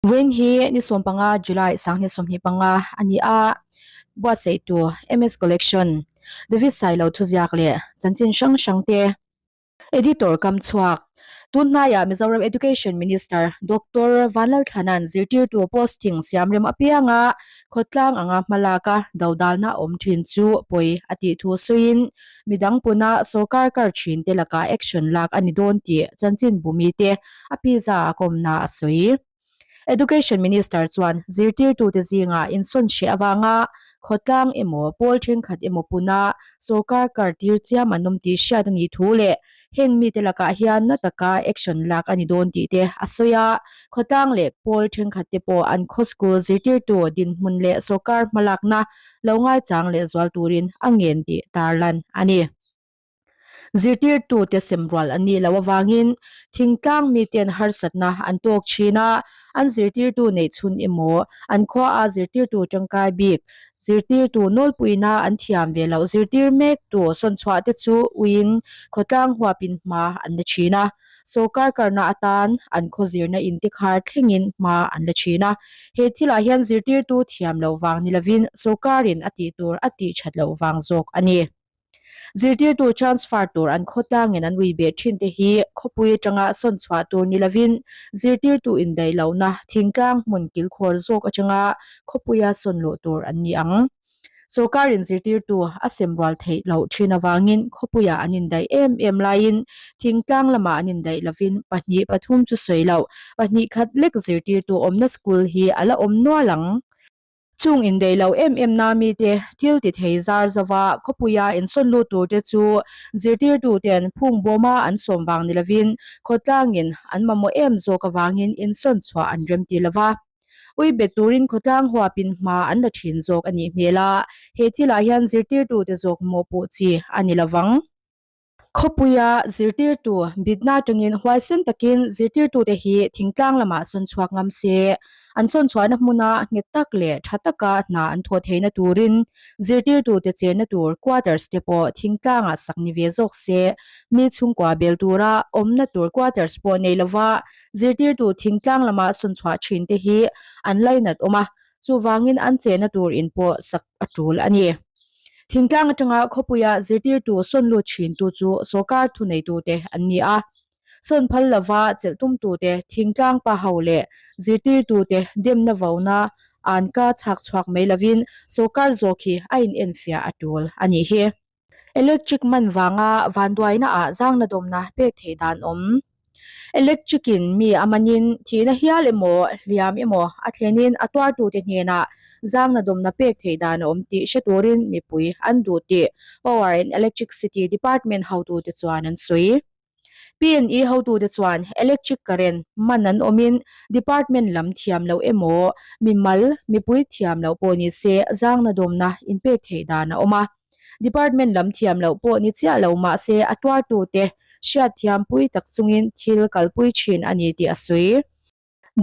Vawiin hi ni 15 July 2025 a ni a, buatsaihtu MS Collection, David Sailo thuziak leh chanchin hrang hrang te Editor kam chhuak. Tun hnaiah Mizoram Education Minister Doctor Vanlalthlana'n zirtirtu posting siamrem apianga khawtlang anga hmalaka dodalna a awm thin chu pawi a tih thu sawiin midang puna sorkar kar thin te lakah action lak a ni dawn tih chanchin bumi te a pizza a kawmna a sawi. Education Minister chuan zirtirtute zingah insawn hreh avanga khawtlang emaw pawl thenkhat emaw puna sorkar kar tir chiam an awm tih hriat a nih thu leh heng mite lakah hian na taka action lak a ni dawn tih te a sawi a. Khawtlang leh pawl thenkhat te pawh an khaw school zirtirtu dinhmun leh sorkar hmalakna lo ngaichang leh zual turin a ngen tih tarlan a ni. Zirtirtute semrual an nih loh avangin thingtlang miten harsatna an tawk thin a, an zirtirtu neih chhun emaw, an khuaa zirtirtu tangkai bik, zirtirtu nawlpuina an thiam ve loh zirtir mektu sawnchhuah te chu uiin khawtlang huapin hma an la thin a. Sorkar karna atan an khaw zirna intikhar thlengin hma an la thin a. He thilah hian zirtirtu thiam loh vang ni lovin sorkarin a tih tur a tih that loh vang zawk a ni. Zirtirtu transfer tur an khawtlangin an ui beh thin te hi khawpui atanga sawn chhuah tur ni lovin zirtirtu indaih lohna thingtlang hmun kilkhawr zawk atanga khawpuia sawn luh tur an ni ang. Sorkarin zirtirtu a sem rual theih loh thin avangin khawpuia an indaih em em laiin thingtlang lamah an indaih lovin pahnih pathum chu sawi loh pahnih khat lek zirtirtu awmna school hi a la awm nual ang. Chung indeih lo em em na mite thil ti thei zar zova khawpuia insawn lut turte chu zirtirtuten phung bawma an sawm vang ni lovin khawtlangin an mamawh em zawk avangin insawn chhuah an rem ti lova. Ui bet turin khawtlang huapin hma an la thin zawk a nih hmel a, he thilah hian zirtirtute zawk mawhpuh chi a ni lovang. Khawpuia zirtirtu bitna atangin huaisen takin zirtirtute hi thingtlang lamah sawn chhuak ngam se. An sawn chhuahna hmuna nghet tak leh tha taka hna an thawh theihna turin zirtirtute chenna tur quarters te pawh thingtlangah sak ni ve zawk se. Mi chhungkua bel tura awmna tur quarters pawh nei lova zirtirtu thingtlang lama sawn chhuah thin te hi an lainat awm a, chuvangin an chenna tur in pawh sak a tul a ni. Thingtlang atanga khawpuia zirtirtu sawn lut thintu chu sorkar thuneitute an ni a. Sawn phal lova chelh tumtute thingtlang pa ho leh zirtirtute demna vona an ka chhak chhuak mai lovin sorkar zawk hi a inenfiah a tul a nih hi. Electric man vanga vanduaina ah zangna dawmna pek theih dan awm. Electric in mi a manin thihna hial emaw hliam emaw a thlenin a tuartute hnenah zangna dawmna pek theih dan a awm tih hre turin mipui an duh tih Power and Electricity Department hotute chuan an sawi. PNE hotute chuan electric current man an awmin department lam thiam loh emaw mimal mipui thiam loh pawh ni se zangna dawmna inpek theih dan a awm a. Department lam thiam loh pawh ni chiah lo mah se a tuartute hriatthiampui tak chungin thil kalpui thin a ni tih a sawi.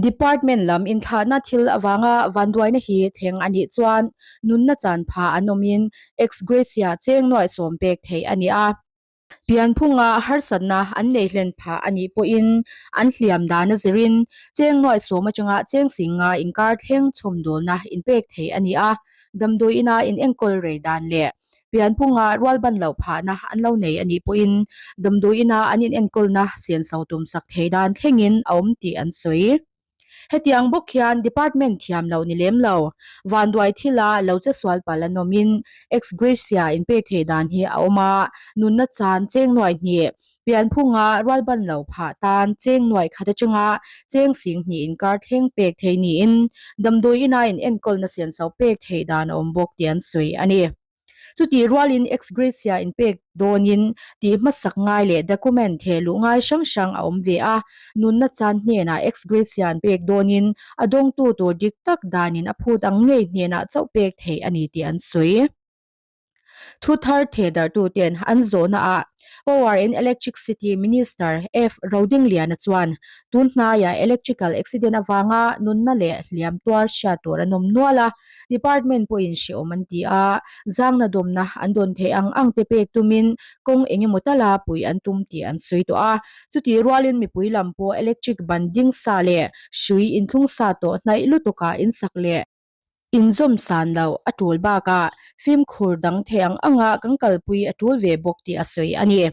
Department lam inthlahna thil avanga vanduaina hi thleng a nih chuan nunna chan pha an awmin ex gratia cheng nuaih sawm pek theih a ni a. Pianphunga harsatna an nei hlen phah a nih pawhin an hliam dan a zirin cheng nuaih sawm atanga cheng singa inkar thleng chhawmdawlna inpek theih a ni a, damdawi ina inenkawl rei dan leh pianphunga rualban loh phahna an lo nei a nih pawhin damdawi ina an inenkawlna senso tumsak thei dan thlengin a awm tih an sawi. Hetiang bawk hian department thiam loh ni lem lo, vanduai thila lo che sual palh an awmin ex gratia inpek theih dan hi a awm a, nunna chan cheng nuaih hnih, pianphunga rualban lo phah tan cheng nuaih khat atanga cheng sing hnih inkar thleng pek theih niin damdawi ina inenkawlna senso pek theih dan a awm bawk tih an sawi a ni. Chutih rualin ex gratia inpek dawnin tih hmasak ngai leh document theh luh ngai hrang hrang a awm ve a, nunna chan hnenah ex gratia an pek dawnin a dawngtu tur dik tak danin a phut ang ngei hnenah chauh pek theih a ni tih an sawi. Thu thar theh darhtuten an zawhnaah. Power and Electricity Minister F Rodingliana chuan tun hnaiah electrical accident avanga nunna leh hliam tuar hriat tur an awm nual a, department pawhin hrehawm an ti a, zangna dawmna an dawn theih ang ang te pek tumin kawng eng emaw tala puih an tum tih an sawi tawh a. Chutih rualin mipui lam pawh electric ban ding sa leh hrui inthlung sa tawh hnaih lutukah insak leh inzawm san loh a tul bakah fimkhur dang theih ang anga kan kalpui a tul ve bawk tih a sawi a ni.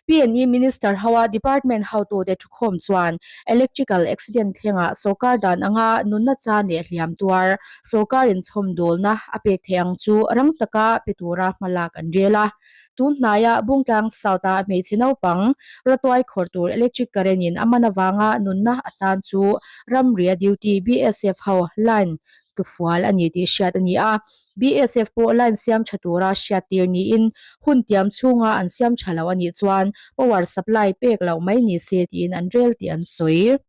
PNE Minister hoa Department hotute thukhawm chuan electrical accident thlengah sorkar dan anga nunna chan leh hliam tuar sorkar inchhawmdawlna a pek theih ang chu rang taka pe tura hmalak an rel a. Tun hnaia Bungtlang South-a hmeichhe naupang ratuai khawr tur electric current in a man avanga nunna a chan chu ramria duty BSF ho line tufual a ni tih hriat a ni a. BSF pawh line siam tha tura hriat tir niin hun tiam chhunga an siam tha lo a nih chuan power supply pek loh mai ni se tiin an rel tih an sawi.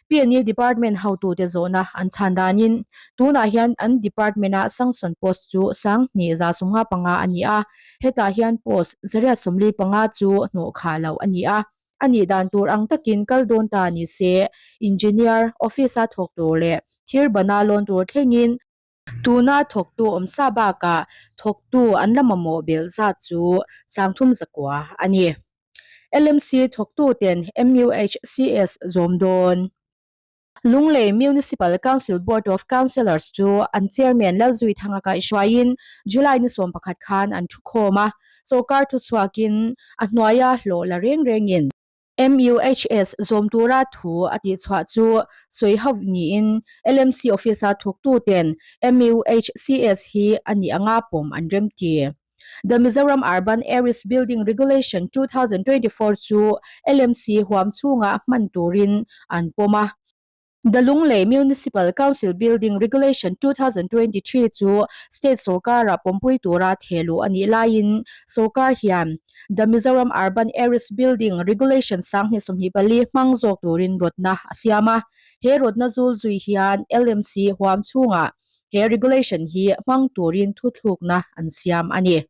PNE Department hotute zawhna an chhan danin tunah hian an department-a sanction post chu 2555 a ni a, hetah hian post 145 chu hnawh khah loh a ni a. A nih dan tur ang takin kal dawn ta ni se, engineer, office-a thawk tur leh thir bana lawn tur thlengin, Tuna thawktu awmsa bakah thawktu an la mamawh belh zat chu 33 a ni. LMC thawktuten MUHCS zawm dawn. Lunglei Municipal Council Board of Councillors chu an Chairman Lalzuithanga kaihhruaiin July ni 11 khan an thukhawm a, sawrkar thuchhuakin a hnuaia hlawh la reng rengin, MUHS zawm tura thu a tihchhuah chu sawi hauh niin LMC office-a thawktuten MUHCS hi a nih anga pawm an remti. The Mizoram Urban Areas Building Regulation 2024 chu LMC huam chhunga hman turin an pawm a. The Lunglei Municipal Council Building Regulation 2023 chu state sorkara pawmpui tura thehluh a nih laiin sorkar hian The Mizoram Urban Areas Building Regulation 2024 hmang zawk turin rawtna a siam a. He rawtna zul zui hian LMC huam chhungah he regulation hi hmang turin thuthlukna an siam a ni.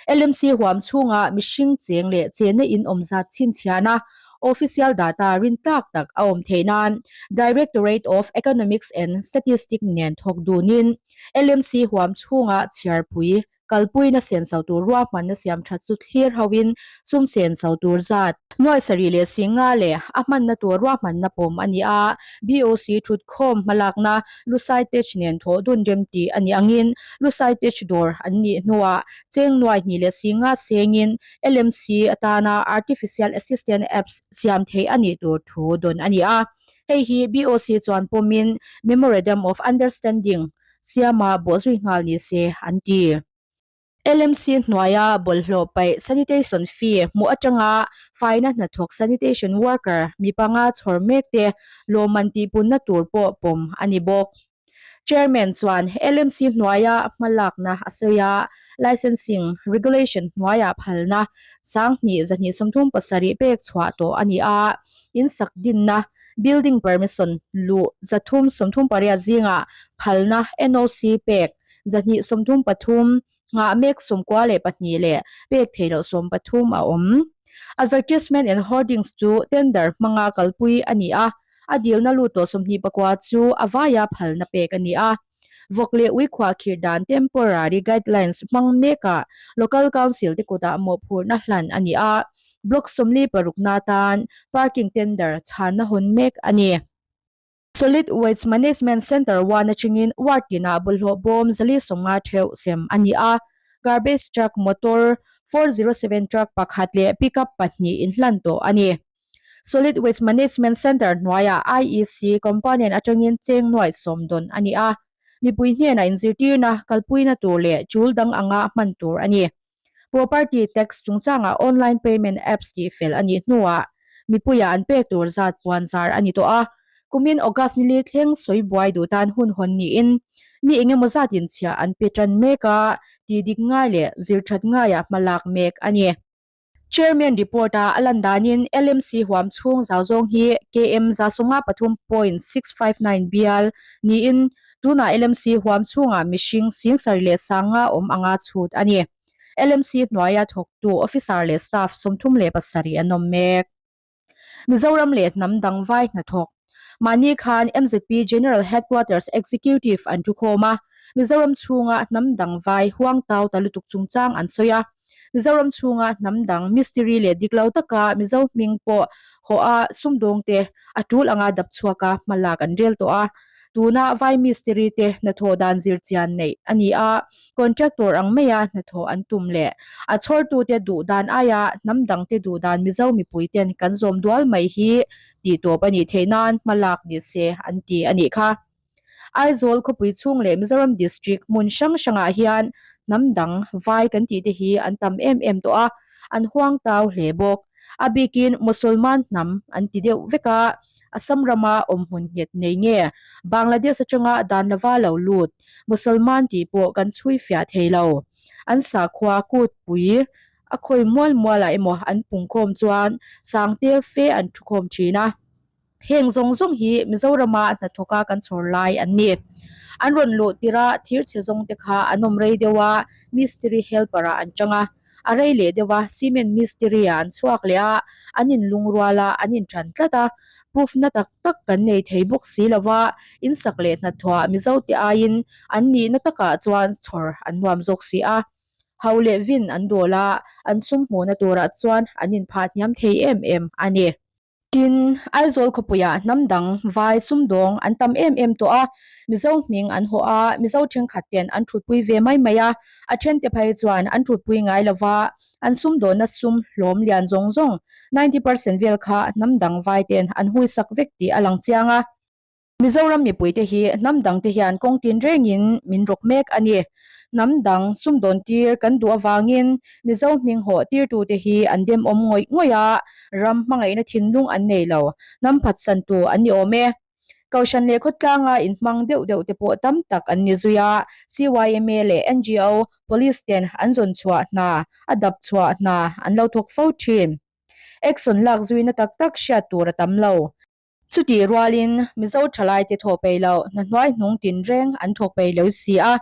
LMC huam chhunga mihring cheng leh chenna in awm zat chhinchhiahna official data rin tlak tak a awm theih nan Directorate of Economics and Statistics nen thawk dunin LMC huam chhunga chhiarpui kalpuina senso tur ruahmanna siam that chu thlir hoin sum senso tur zat nuai sarih leh singa leh a hmanna tur ruahmanna pawm a ni a. BOC thutkhawm hmalakna Lusai Tech nen thawh dun rem tih a nih angin Lusai Tech dawr an nih hnuah cheng nuai hnih leh singa sengin LMC atana Artificial Assistant Apps siam theih a nih tur thu dawn a ni a. Hei hi BOC chuan pawmin Memorandum of Understanding siama bawhzui nghal ni se an ti. LMC hnuaia bawlhhlawh paih sanitation fee hmuh atanga faina hnathawk sanitation worker mi panga chhawr mek te lawmman tihpunna tur pawh pawm a ni bawk. Chairman chuan LMC hnuaia hmalakna a sawi a, licensing regulation hnuaia phalna 2237 pek chhuah tawh a ni a, insak dinna building permission luh 338 zingah phalna NOC pek 233, nghah mek 92 leh pek theih loh 13 a awm. Advertisement and Hoardings chu tender hmanga kalpui a ni a, a dilna lut tawh 29 chu a vaia phalna pek a ni a. Vawk leh ui khuahkhirh dan temporary guidelines hmang mekah Local Council te kutah mawhphurhna hlan a ni a, Block 46 na tan parking tender chhanna hawn mek a ni. Solid Waste Management Centre one atangin ward tinah bawlhhlawh bawm 450 theuh sem a ni a, garbage truck motor 407 truck pakhat leh pickup pahnih inhlan tawh a ni. Solid Waste Management Centre hnuaiah IEC component atangin cheng nuaih sawm dawn a ni a, mipui hnenah inzirtirna kalpuina tur leh tul dang anga hman tur a ni. Property tax chungchangah online payment apps tih fel a nih hnuah mipuia an pek tur zat puan zar a ni tawh a. Kumin August nili thleng sawi buai duh tan hun hawn niin mi engemaw zat inchhiah an pe tan mek a, tih dik ngai leh zir that ngaiah hma lak mek a ni. Chairman report-a a lan danin LMC huam chhung zau zawng hi KM 153.659 bial niin Tunah LMC huam chhungah mihring 75 awm anga chhut a ni. LMC hnuaia thawktu officer leh staff 37 an awm mek. Mizoram leh hnam dang vai hnathawk mahni khan MZP General Headquarters Executive an thukhawm a, Mizoram chhunga hnam dang vai huang tau ta lutuk chungchang an sawi a. Mizoram chhunga hnam dang mistiri leh dik lo taka Mizo hming pawh hawh a sumdawngte a tul anga dap chhuaka hma lak an rel tawh a. Tuna vai mistiri te hnathawh dan zir chian neih a ni a, contractor ang maia hnathawh an tum leh a chhawrtute duh dan aia hnam dangte duh dan Mizo mipui ten kan zawm dual mai hi tih tawp a nih theih nan hma lak ni se an ti a nih kha. Aizawl khawpui chhung leh Mizoram District hmun hrang hrangah hian hnam dang vai kan tih te hi an tam em em tawh a, an huang tau hle bawk. A bikin Musulman hnam an ti deuh vek a, Assam rama awmhmun nghet nei nge Bangladesh atanga dan lova lo lut Musulman tih pawh kan chhui fiah thei lo. An sakhua kutpui a khawi mual mualah emaw an pungkhawm chuan sangtel fe an thukhawm thin a. Heng zawng zawng hi Mizorama hnathawka kan chhawr lai an ni. An rawn luh tirh a thir chhe zawng te kha an awm rei deuh a, mistiri helper ah an chang a. A rei leh deuh a, cement mistiri ah an chhuak leh a, an inlungrual a, an inthan tlat a. Proof na tak tak kan nei thei bawk si lo va, insak leh hnathawh Mizo te aiin an nihna takah chuan chhawr an nuam zawk si a. Hau leh vin an dawl a, an sum hmuhna turah chuan an inphah hniam thei em em a ni. Tin, Aizawl khawpuiah hnam dang vai sumdawng an tam em em tawh a, Mizo hming an hawh a, Mizo thenkhat ten an thutpui ve mai mai a, a thente phei chuan an thutpui ngai lo va, an sumdawnna sum hlawm lian zawng zawng 90% vel kha hnam dang vai ten an huisak vek tih a lang chiang a. Mizoram mipuite hi hnam dangte hian kawng tin rengin min rawk mek a ni. Hnam dang sumdawn tir kan duh avangin Mizo hming hawh tirtute hi an demawm ngawih ngawih a, ram hmangaihna thinlung an nei lo, hnam phatsantu an ni awm e. Kohhran leh khawtlanga inhmang deuh deuh te pawh tam tak an ni zui a, CYMA leh NGO, Police ten an zawn chhuah hna, a dap chhuah hna an lo thawk fo thin. Action lak zuina tak tak hriat tur a tam lo. Chutih rualin Mizo thalaite thawh peih loh hna hnuai hnung tinreng an thawk peih lo si a.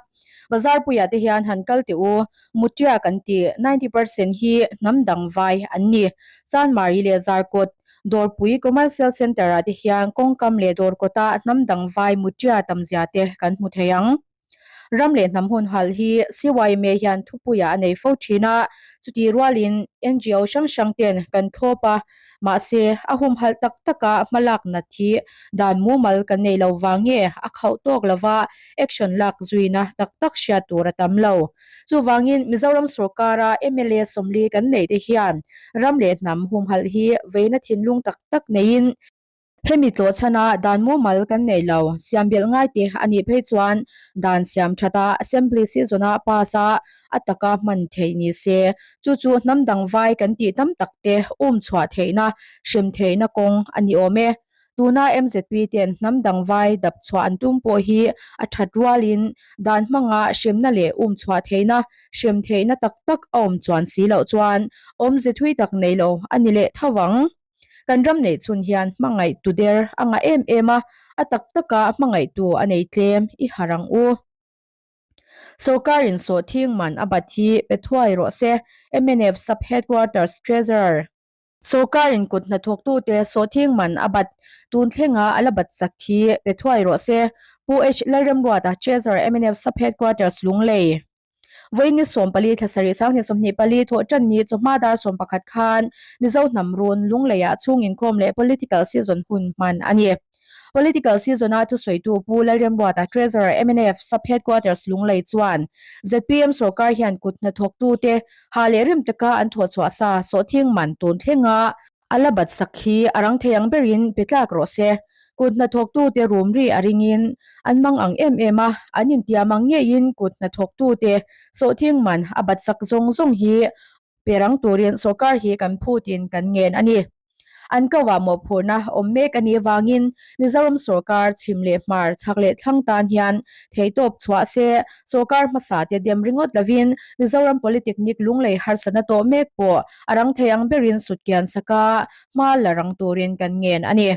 Bazar puiah te hian han kal teh u, Mutia kan ti, 90% hi hnam dang vai an ni. Chanmari leh Zarkawt, Dawrpui Commercial Centre ah te hian kawngkam leh dawr kawtah hnam dang vai Mutia tamzia te kan hmu thei ang. Ram leh hnam hun hal hi CYMA hian thupuiah a nei fo thin a, chutih rualin NGO hrang hrang ten kan thlawp a, mahse a humhalh tak taka hmalak nat hi dan mumal kan nei lo vang nge a khauh tawk lova action lak zuina tak tak hriat tur a tam lo. Chuvangin Mizoram sorkara mla 40 kan neih te hian ram leh hnam humhalh hi veina thinlung tak tak neiin, Hemi tlawhchhana dan mumal kan nei lo, siam belh ngai te a nih phei chuan dan siam that a, Assembly season-a pass a, a taka hman theih ni se. Chu chu hnam dang vai kan tih tam tak te um chhuah theihna, hrem theihna kawng a ni awm e. Tuna MZP ten hnam dang vai dap chhuah an tum pawh hi a that rualin dan hmanga hremna leh um chhuah theihna, hrem theihna tak tak a awm chuan si loh chuan awmze thui tak nei lo a ni leh tho ang. Kan ram neih chhun hian hmangaihtu der a ngah em em a, a tak taka hmangaihtu a nei tlem i har ang u. Sorkarin sawhthing man a bat hi pe thuai rawh se, mnf Sub-Headquarters Treasurer. Sorkarin kut hnathawktute sawhthing man a bat tun thlenga a la bat sak hi pe thuai rawh se, Pu H. Lalremruata, Treasurer, mnf Sub-Headquarters, Lunglei. Vawiin 14 thla sarih 2024 thawh tan ni chawhma dar 11 khan Mizo hnam run Lungleiah chhung inkhawm leh Political Season hun hman a ni. Political Season-a thusawitu Pu Lalremruata Treasurer mnf Sub Headquarters Lunglei chuan zpm sorkar hian kut hnathawktute hah leh rim taka an thawhchhuah sa sawhthing man tun thlenga A la bat sak hi a rang thei ang berin pe tlak rawh se. Kut hnathawktute rum ri a ringin an mang ang em em a, an intiam ang ngeiin kut hnathawktute sawhthing man a bat sak zawng zawng hi pe rang turin sawrkar hi kan phutin kan ngen a ni. An kauah mawhphurhna awm mek a nih avangin Mizoram sawrkar chhim leh hmar chhak leh thlang tan hian theihtawp chhuah se, sawrkar hmasa te dem ringawt lovin Mizoram Polytechnic lunglei harsatna tawh mek pawh A rang thei ang berin sutkian saka hma la rang turin kan ngen a ni.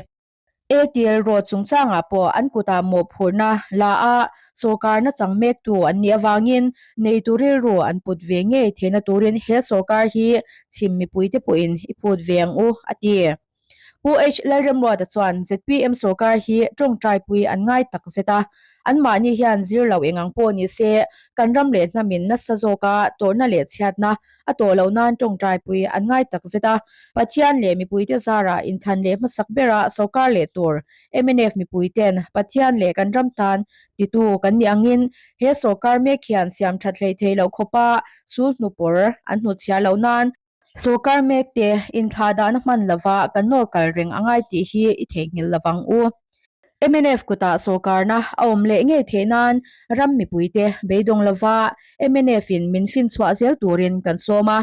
Airtel road chungchangah pawh an kutah mawhphurhna la a, sawrkarna chang mektu an nih avangin neitu rilru an put ve ngei theihna turin he sawrkar hi chhim mipuite pawhin i phut ve ang u, a ti. Pu H. Lalremruata chuan zpm sawrkar hi tawngtaipui an ngai tak zet a, anmahni hian zir lo eng ang pawh ni se kan ram leh hnamin nasa zawka tawrhna leh chhiatna a tawh loh nan tawngtaipui an ngai tak zet a, Pathian leh mipuite zarah inthlan leh hmasak bera sawrkar leh tur mnf mipuiten Pathian leh kan ram tan titu kan nih angin he sawrkar mek hian siam that hleih theih loh khawpa sul hnupawr an hnutchhiah loh nan sawrkar mekte inthlah dahna hman lova kan nawr kal reng a ngai tih hi i theihnghilh lovang u. Mnf kutah sawrkarna a awm leh ngei theih nan ram mipuite beidawng lova mnf in min finchhuah zel turin kan sawm a,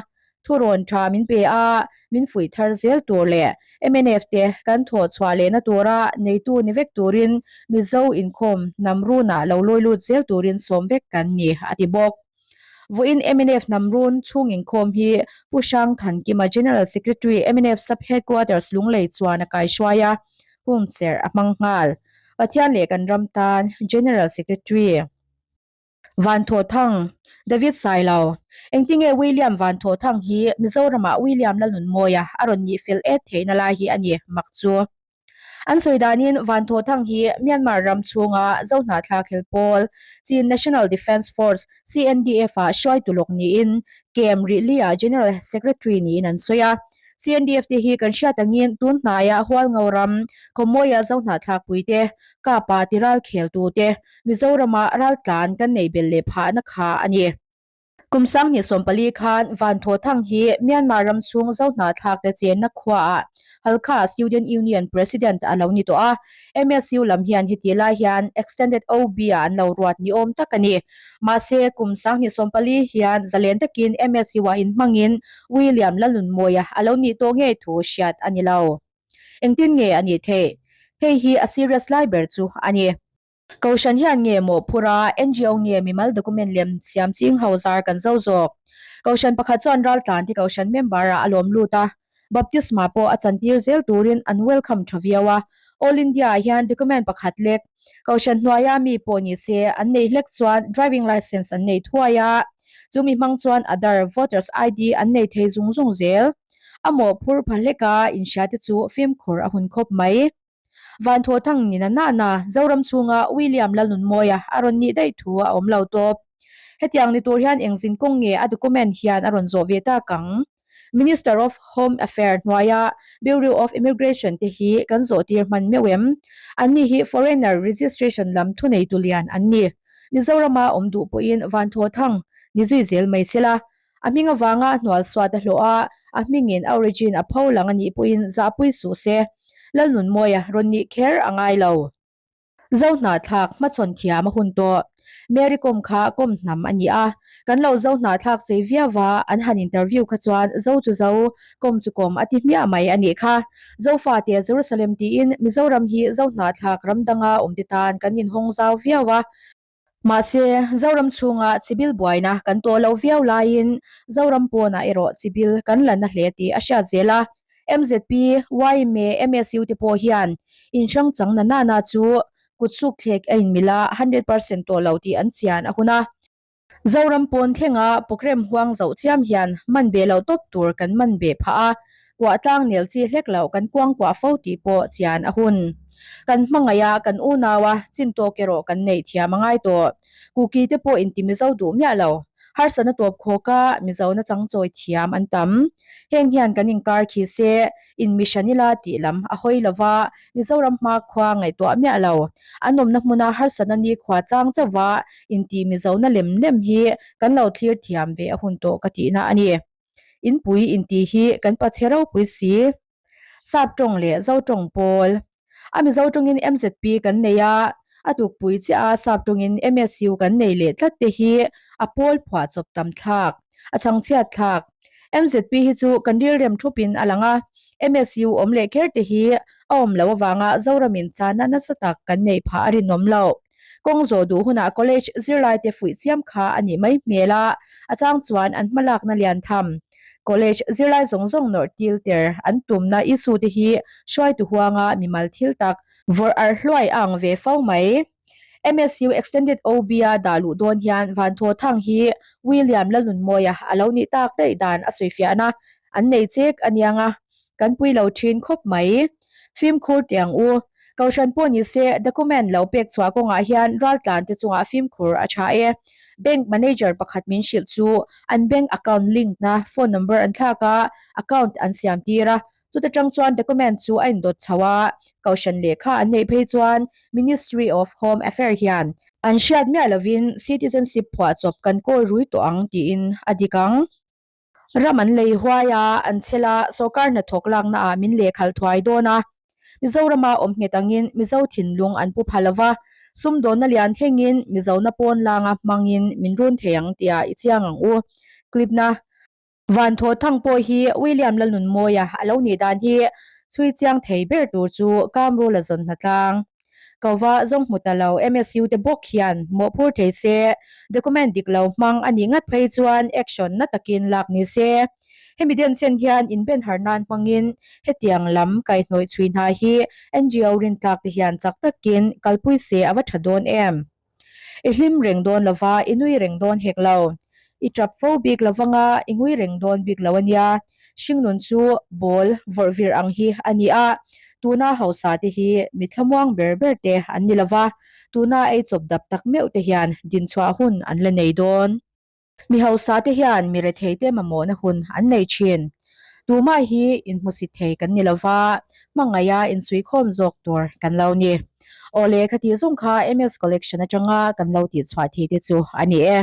thurawn tha min pe a, min fuih thar zel tur leh mnf te kan thawh chhuah lehna tura neitu ni vek turin Mizo inkhawm hnam runah lo lawi lut zel turin sawm vek kan ni, a ti bawk. Vawiin mnf hnam run chhung inkhawm hi Pu Hrang Thankima General Secretary mnf Sub Headquarters Lunglei chuan a kaihruai a, hung serh a hmang nghal. Pathian leh kan ram tan General Secretary Vanthawthang David Sailo Engtinge William Vanthawthang hi Mizoramah William Lalnunmawia a rawn nih fel et theihna lai hi a ni mak chu. An sawi danin Vanthawthang hi Myanmar ram chhunga Zohnahthlak hel pawl, Chin National Defence Force, CNDF, ah hruaitu lawk niin Kem Rihli-ah General Secretary niin an sawi a. CNDF te hi kan hriat angin tun hnaia Hualngo ram, Khawmawia Zohnahthlakpuite, Kapa ti ral kheltute, Mizorama raltlan kan nei belh leh phahna kha a ni. Kum 2014 khan Vanthawthang hi Myanmar ram chhung Zohnahthlak te chenna khuaah Halkha Student Union President a lo ni tawh a, MSU lam hian heti lai hian Extended OB ah an lo ruat ni awm tak a ni. Mahse, kum 2014 hian zalen takin MSU ah inhmangin William Lalnunmawia a lo nih tawh ngei thu hriat a ni lo. Engtin nge a nih theih? Hei hi a serious lai ber chu a ni. Kohhran hian nge mawhphur a, NGO nge mimal document lem siam ching ho zar kan zo zawk. Kohhran pakhat chuan raltlan te kohhran member ah a lawm lut a, baptisma pawh a chantir zel turin an welcome tha viau a. All India ah hian document pakhat lek kohhran hnuaia mi pawh ni se an nei hlek chuan driving licence an nei thuai a, chumi hmang chuan Aadhaar, voters ID an nei thei zung zung zel. A mawhphur pha hleka inhria te chu fimkhur a hun khawp mai. Vanthawthang ni na nana Zoram chhunga William Lalnunmawia a rawn nih daih thu a awm lo tawp. Hetiang ni tur hian eng zin kawng nge a document hian a rawn zawh ve tak ang? Minister of Home Affair hnuaia Bureau of Immigration te hi kan zawh tir hman meuh em? Anni hi foreigner registration lam thuneitu lian an ni. Mizorama awm duh pawhin Vanthawthang ni zui zel mai sela, A hming avanga hnual suat a hlawh a, a hmingin a origin a pho lang a nih pawhin zahpui suh se. Lalnunmawia rawn nih kher a ngai lo. Zohnahthlak hmachhawn thiam a hun tawh. Mary Kom kha Kom hnam a ni a, kan lo Zohnahthlak chei viau va, an han interview kha chuan Zo chu Zo, Kom chu Kom a ti hmiah mai a nih kha. Zofate Jerusalem tiin Mizoram hi Zohnahthlak ram danga awmte tan kan inhawng zau viau a, Mahse, Zoram chhunga chibil buaina kan tawh loh viau laiin Zoram pawnah erawh chibil kan la na hle tih a hriat zel a. MZP, yma, MSU te pawh hian inhrang chang na nana chu kutsuk thlek a inmil a, 100% tawh lo tih an chian a hun a. Zoram pawn thlenga programme huang zoh chiam hian man beh loh tawp tur kan man beh phah a, Kuah tlang nel chi hlek loh kan kuang kuah fo tih pawh chian a hun. Kan hmangaih a, kan unau a, chin tawk erawh kan neih thiam a ngai tawh. Kuki te pawh inti Mizo duh miah lo. Harsatna tawp khawk a, Mizo na chang chawi thiam an tam. Heng hian kan inkar khi se, in mi hran ila tih lam a hawi lo va, Mizoram hma khua ngaihtuah miah lo. An awmna hmuna harsatna nikhua chang chauh va inti Mizo na lem lem hi kan lo thlir thiam ve a hun tawh ka tihna a ni. Inpui intih hi kan pachhe ropui si. Sap tawng leh Zo tawng pawl. A Mizo tawngin MZP kan nei a, a tukpui chiah a Sap tawngin MSU kan nei leh tlat te hi a pawl phuah chawp tam thlak, a chhangchhiat thlak. MZP hi chu kan rilrem thupin a lang a, MSU awm leh kher te hi a awm loh avanga Zoramin chana nasa tak kan neih phah a rinawm loh. Kawng zawh duh hunah college zirlaite fuih chiam kha a nih mai hmel a, a chang chuan an hmalakna lian tham. College zirlai zawng zawng nawrh til ter an tumna issue te hi hruaitu huanga mimal thil tak. Vawrh arh hluai a ang ve fo mai. MSU Extended OB-a dah luh dawn hian Vanthaw Thang hi William Lalnunmawia a lo nih tak daih dan a sawifiahna an nei chek a niang a, kan pui lo thin khawp mai. Fimkhur teh ang u. Kohhran pawh ni se document lo pek chhuah kawngah hian raltlan te chungah fimkhur a tha e. Bank manager pakhat min hrilh chu an bank account link na phone number an thlak a, account an siam tir a, Chuta tang chuan document chu a indawt chho a, Kohhran lehkha an neih phei chuan Ministry of Home Affair hian an hriat miah lovin citizenship phuahchawp kan kawl rui tawh ang tiin a dik ang. Ram an lei huai a, an chhel a, sawrkar hnathawk lakna ah min lehkhalh thuai dawn a. Mizorama awm nghet angin Mizo thinlung an pu pha lova, sumdawnna lian thengin Mizona pawn langa hmangin min run thei ang tia i chiang ang u. Clip-na. Van thaw thang pawh hi William Lalnunmawia a lo nih dan hi chhui chiang thei ber tur chu Kamrula zawn hna tlang. Kova zawng hmu ta lo MSU te bawk hian mawhphur thei se, document dik lo hmang a nih ngat phei chuan action na takin lak ni se. Hemi denchhen hian inben har nan hmangin hetiang lam kaihhnawih chhui hna hi NGO rintlak te hian chak takin kalpui se a va tha dawn em? I hlim reng dawn lova, i nui reng dawn hek lo. I tap fo bik lovanga, i ngui reng dawn bik lo a nia. Hringnun chu ball vawrh vir ang hi a ni a, tuna hausa te hi mi thlamuang ber ber te an ni lova, tuna ei chawp dap tak meuh te hian dinchhuah hun an la nei dawn. Mi hausa te hian mi rethei te mamawhna hun an nei thin. Tumah hi inhmusit thei kan ni lova, hmangaih a insuikhawm zawk tur kan lo ni. Awle, khati zawng kha MS Collection atanga kan lo tihchhuah thei te chu a ni e.